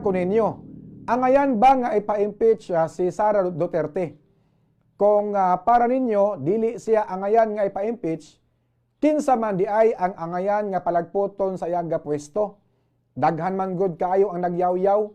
ko ninyo, angayan ba nga ipa-impeach si Sara Duterte? Kung para ninyo dili siya angayan nga ipa-impeach, kinsa man di ay ang angayan nga palagputon sa iyang pwesto? Daghan man gud kaayo ang nagyaw-yaw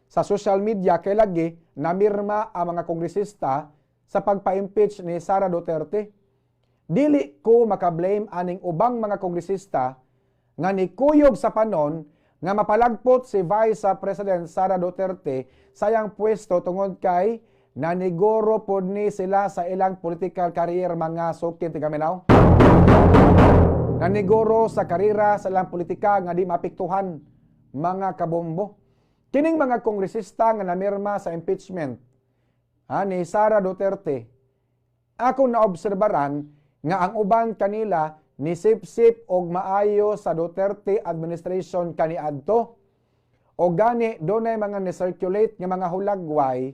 sa social media kay lagi namirma ang mga kongresista sa pagpa-impeach ni Sara Duterte. Dili ko makablame aning ubang mga kongresista nga nikuyog sa panon nga mapalagpot si Vice President Sara Duterte sa iyang pwesto tungod kay naniguro pod ni sila sa ilang political career, mga sukin tigaminaw. Naniguro sa karera sa ilang politika nga di maapektuhan, mga kabombo. Kining mga kongresista nga namirma sa impeachment ni Sara Duterte, akong naobserbaran nga ang uban kanila nisip-sip og maayo sa Duterte administration kaniadto. O gani dunay mga ni-circulate nga mga hulagway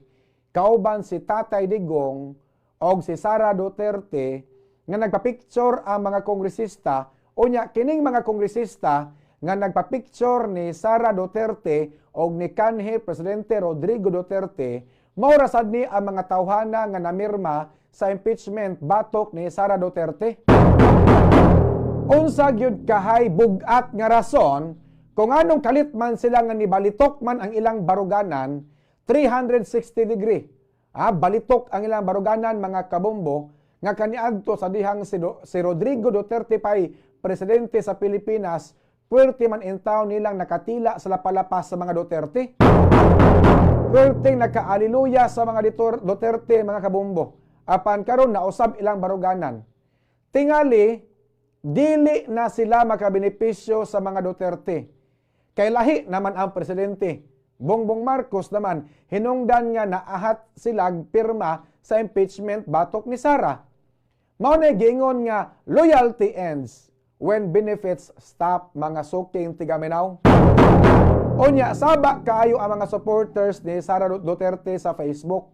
kauban si Tatay Digong og si Sara Duterte nga nagpa-picture ang mga kongresista. Unya kining mga kongresista nga nagpa-picture ni Sara Duterte og ni kanhi Presidente Rodrigo Duterte, mao ra sad ni ang mga tawhana nga namirma sa impeachment batok ni Sara Duterte. Unsa gyud kahay bugat nga rason kung anong kalit man sila nga nibalitok man ang ilang baruganan 360 degree? Balitok ang ilang baruganan, mga kabombo, nga kaniadto sa dihang si Rodrigo Duterte pay presidente sa Pilipinas, puwerte man in town nilang nakatila sa lapalapas sa mga Duterte. Puwerte nakaaliluya sa mga Duterte, mga kabombo. Apan karon nausab ilang baruganan. Tingali dili na sila makabenepisyo sa mga Duterte. Kay lahi naman ang presidente. Bongbong Marcos naman, hinungdan nga naahat sila pirma sa impeachment batok ni Sara. Mao na giingon nga loyalty ends when benefits stop, mga suking tigaminaw. Unya, saba kaayo ang mga supporters ni Sara Duterte sa Facebook.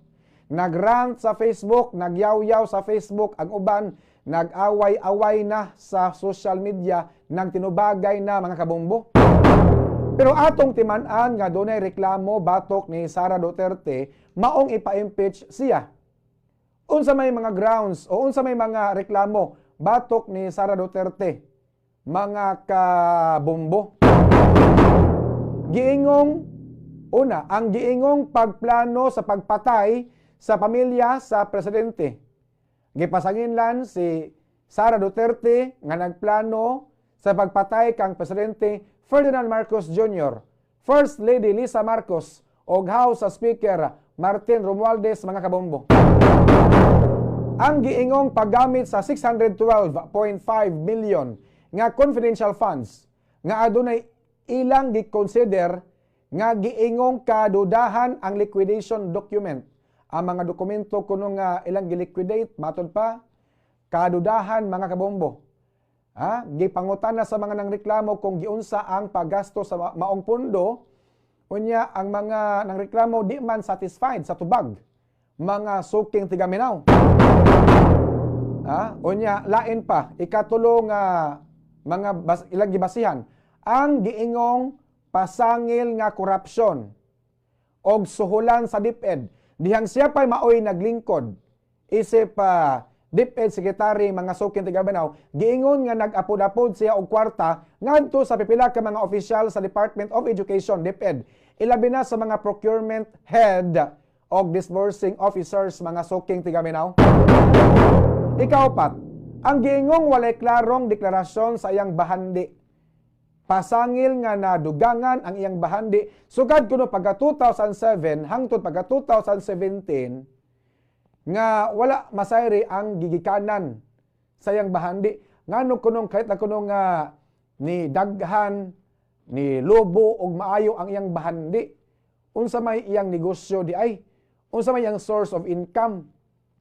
Nagrant sa Facebook, nagyaw-yaw sa Facebook, ang uban nag-away-away na sa social media, nagtinubagay na, mga kabombo. Pero atong timan-an nga dunay reklamo batok ni Sara Duterte maong ipa-impeach siya. Unsa may mga grounds o unsa may mga reklamo batok ni Sara Duterte, mga kabombo? Giingong una, ang giingong pagplano sa pagpatay sa pamilya sa presidente. Gipasanginlan si Sara Duterte nga nagplano sa pagpatay kang Presidente Ferdinand Marcos Jr., First Lady Lisa Marcos ug House Speaker Martin Romualdez, mga kabombo. Ang giingong paggamit sa 612.5 million nga confidential funds nga adunay ilang gi-consider nga giingong kadudahan ang liquidation document. Ang mga dokumento kuno nga ilang gi-liquidate, matod pa kadudahan, mga kabombo. Ha? Gipangutana sa mga nangreklamo kung giunsa ang paggasto sa maong pundo. Unya ang mga nangreklamo di man satisfied sa tubag, mga suking tigaminaw. Ha? Unya lain pa, ikatulo nga mga ilang gibasihan, ang giingong pasangil nga korupsyon og suhulan sa DepEd dihang siya pa'y maoy naglingkod isip DepEd Secretary, mga suking tigaminaw. Giingon nga nag-apod-apod siya og kwarta ngadto sa pipila ka mga opisyal sa Department of Education, DepEd, ilabi na sa mga procurement head og disbursing officers, mga suking tigaminaw. Ikaupat, ang giingong walay klarong deklarasyon sa iyang bahandi. Pasangil nga nadugangan ang iyang bahandi sukad kuno pagka 2007 hangtod pagka 2017 nga wala masayri ang gigikanan sa iyang bahandi. Ngano kunong kahit na kuno nga ni daghan ni lobo og maayo ang iyang bahandi? Unsa may iyang negosyo di ay? Unsa may iyang source of income?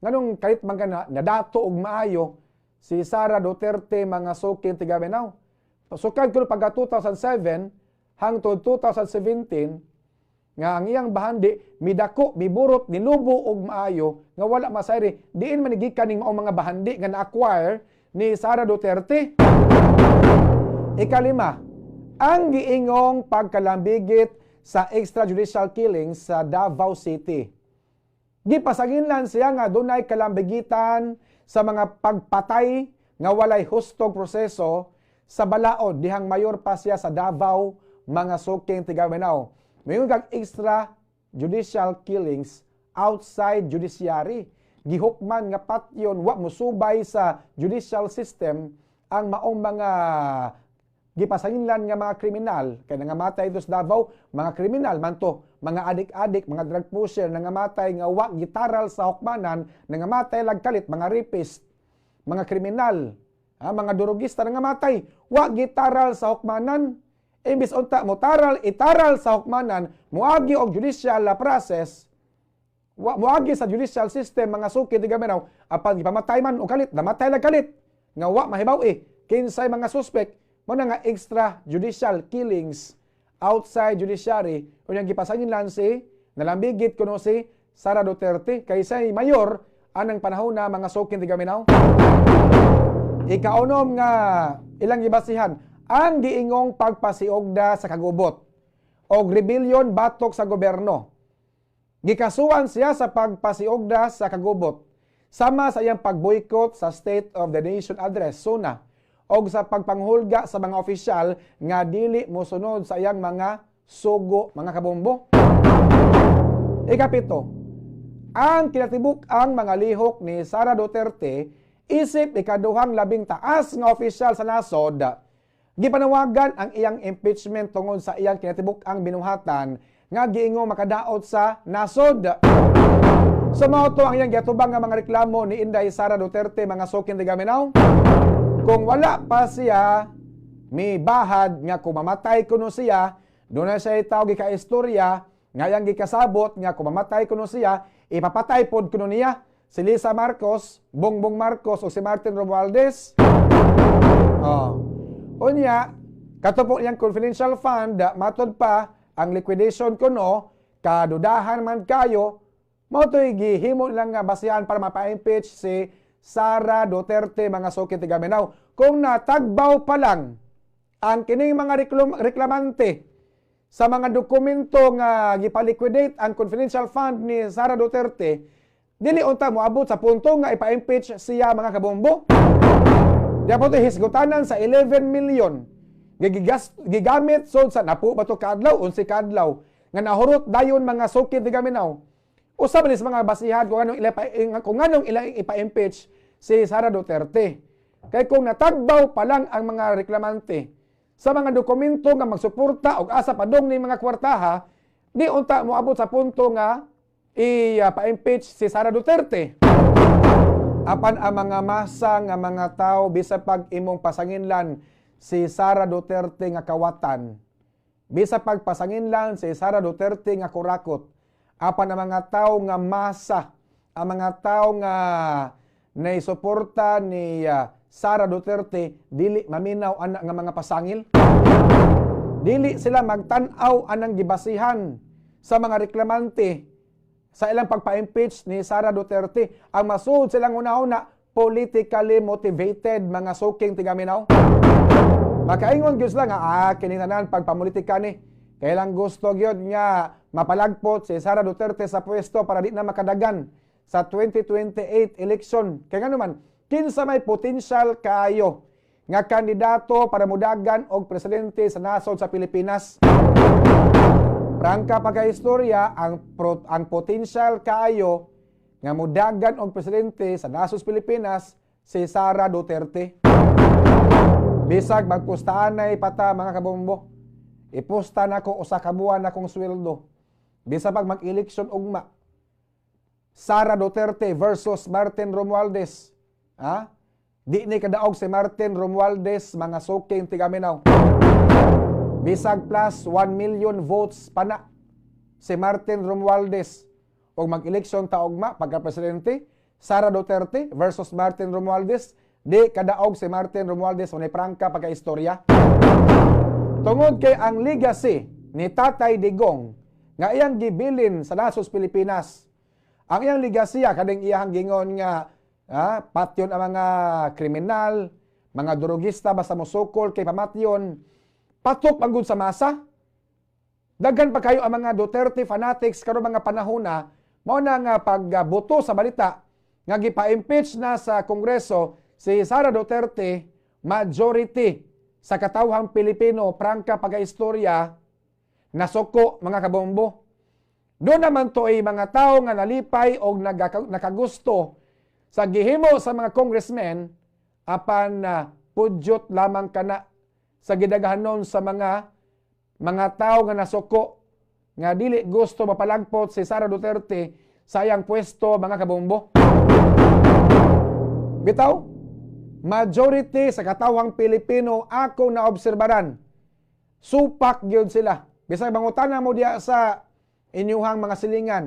Nganong kahit man ka na, nadato og maayo si Sara Duterte, mga suking tigaminaw? Sukad kuno pagka 2007 hangtod 2017 nga ang iyang bahandi midako, miburot, nilubo og maayo nga wala masayri diin man gikan ning maong mga bahandi nga na-acquire ni Sara Duterte. Ikalima, ang giingong pagkalambigit sa extrajudicial killings sa Davao City. Gipasanginlan siya nga dunay kalambigitan sa mga pagpatay nga walay hustong proseso sa balaod dihang mayor pa siya sa Davao, mga suking tigaminaw. Mayon kag extra judicial killings outside judiciary. Gihukman nga patyon, wa musubay sa judicial system ang maong mga gipasanginlan nga mga kriminal kay nangamatay ito sa Davao, mga kriminal man to, mga adik-adik, mga drug pusher, nangamatay nga wa gitaral sa hukmanan, nangamatay lagkalit, mga rapist, mga kriminal, ha, mga durugista, nangamatay wa gitaral sa hukmanan. Imbis unta mo taral, itaral sa hukmanan, moagi og judicial process, wa moagi sa judicial system, mga suki tigaminaw, apan gipamatay man og kalit, namatay lag kalit nga wa mahibaw eh kinsay mga suspect. Mo na nga extra judicial killings outside judiciary. Unyang gipasanginlan si nalambigit kuno si Sara Duterte kay say mayor anang panahon na, mga suki tigaminaw. Ikaunom nga ilang gibasihan, ang giingong pagpasiugda sa kagubot o rebellion batok sa gobyerno. Gikasuhan siya sa pagpasiugda sa kagubot sama sa iyang pagboykot sa State of the Nation Address, SONA, og sa pagpanghulga sa mga opisyal nga dili mosunod sa iyang mga sugo, mga kabombo. Ikapito, ang kinatibuk ang mga lihok ni Sara Duterte isip ikaduhang labing taas nga opisyal sa nasod. Gipanawagan ang iyang impeachment tungod sa iyang kinatibuk ang binuhatan nga giingo makadaot sa nasod. So mao to ang iyang giatubang nga mga reklamo ni Inday Sara Duterte, mga suking tigaminaw. Kung wala pa siya mi bahad nga kung mamatay kuno siya, doon na siya itaw gikaistorya nga iyang gikasabot nga kung mamatay kuno siya, ipapatay pod kuno niya si Lisa Marcos, Bongbong Marcos o si Martin Romualdez. Oh. Unya, kato po iyang confidential fund, matod pa ang liquidation kuno, kadudahan man kayo, mao to'y gihimo lang nga basihan para mapa-impeach si Sara Duterte, mga suki tigaminaw. Kung natagbaw pa lang ang kining mga reklamante sa mga dokumento nga gipaliquidate ang confidential fund ni Sara Duterte, dili unta moabot sa punto nga ipa-impeach siya, mga kabombo. Di po ito hisgutanan sa 11 million. Gigamit sod sa napo ba to kaadlaw, 11 kaadlaw nga nahurot dayon, mga suki tigaminaw. Usa man sa mga basihan kung anong ila ipa-impeach si Sara Duterte. Kay kung natagbaw pa lang ang mga reklamante sa mga dokumento nga magsuporta og asa padong ni mga kwartaha, di unta moabot sa punto nga i-pa-impeach si Sara Duterte. Apan ang mga masa nga mga tao, bisa pag imong pasanginlan si Sara Duterte nga kawatan, bisa pag pasanginlan si Sara Duterte nga kurakot, apan ang mga tao nga masa, ang mga tao nga naisuporta ni Sara Duterte, dili maminaw ana nga mga pasangil. Dili sila magtan-aw anang gibasihan sa mga reklamante sa ilang pagpa-impeach ni Sara Duterte. Ang masuod silang una-una, politically motivated, mga suking tigaminaw. Makaingon gyud sila nga kining tanan pagpamulitika ni. Kailang gusto gyud nga mapalagpot si Sara Duterte sa pwesto para di na makadagan sa 2028 election. Kaya nga naman, kinsa may potential kaayo nga kandidato para mudagan og presidente sa nasod sa Pilipinas? Prangka pagka-istorya, ang potential kaayo nga mudagan og presidente sa nasod sa Pilipinas, si Sara Duterte. Bisag magpustaanay pata, mga kabombo. Ipusta nako usa ka buwan akong sweldo. Bisa pag mag-eleksyon ugma, Sara Duterte versus Martin Romualdez. Ha? Di ni kadaog si Martin Romualdez, mga suking tigaminaw. Bisag plus 1 million votes pa na si Martin Romualdez. Og mag-eleksyon ta ugma pagka presidente, Sara Duterte versus Martin Romualdez, di kadaog si Martin Romualdez o ni prangka pagka-istorya. Tungod kay ang legacy ni Tatay Digong nga iyang gibilin sa nasod Pilipinas, ang iyang legasiya kading iyang gingon nga patyon ang mga kriminal, mga drogista, basta mosukol kay pamatyon, patok man gud sa masa. Daghan pa kayo ang mga Duterte fanatics karon mga panahon na mao na nga pagbuto sa balita nga gipa-impeach na sa Kongreso si Sara Duterte, majority sa katawhang Pilipino, prangka pagka-istorya, nasuko, mga kabombo. Doon naman to ay mga tao nga nalipay o nakagusto sa gihimo sa mga congressmen, apan pudyot lamang kana sa gidaghanon sa mga tao nga nasuko nga dili gusto mapalagpot si Sara Duterte sa iyang pwesto, mga kabombo. Bitaw, majority sa katawhang Pilipino, ako naobserbaran, supak gyud sila. Bisag mangutana mo diya sa inyuhang mga silingan,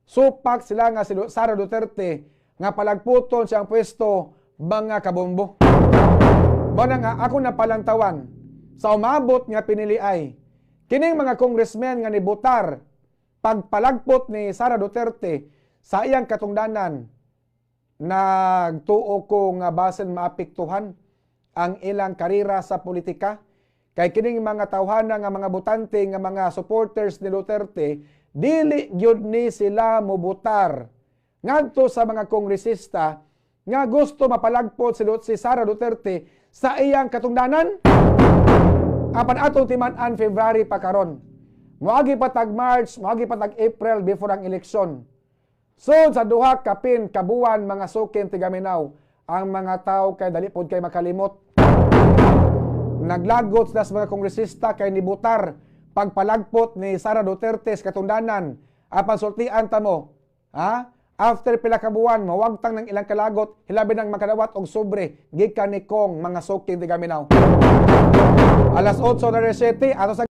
supak sila nga si Sara Duterte nga palagputon siyang pwesto, mga kabombo. Mao na nga ako napalantawan sa umabot nga piniliay kining mga congressmen nga nibutar pagpalagpot ni Sara Duterte sa iyang katungdanan, nagtuo ko nga basin maapektuhan ang ilang karera sa politika, kay kining mga tawhana nga mga botante nga mga supporters ni Duterte, dili gyud ni sila mobutar ngadto sa mga kongresista nga gusto mapalagpot si Sara Duterte sa iyang katungdanan. Apan atong timan-an, February pa karon. Moagi pa tag March, moagi pa tag April before ang eleksyon. So sa duha kapin kabuan, mga sukin tigaminaw, ang mga tao kay dali pod kay makalimot. Naglagot sila sa mga kongresista kay nibutar pagpalagpot ni Sara Duterte sa katungdanan. Apan sultian ta mo, ha? After pila ka buwan, mawagtang ng ilang kalagot, hilabi nang makadawat og sobre gikan ni Kong, mga suking tigaminaw. Alas 8:07 ato sa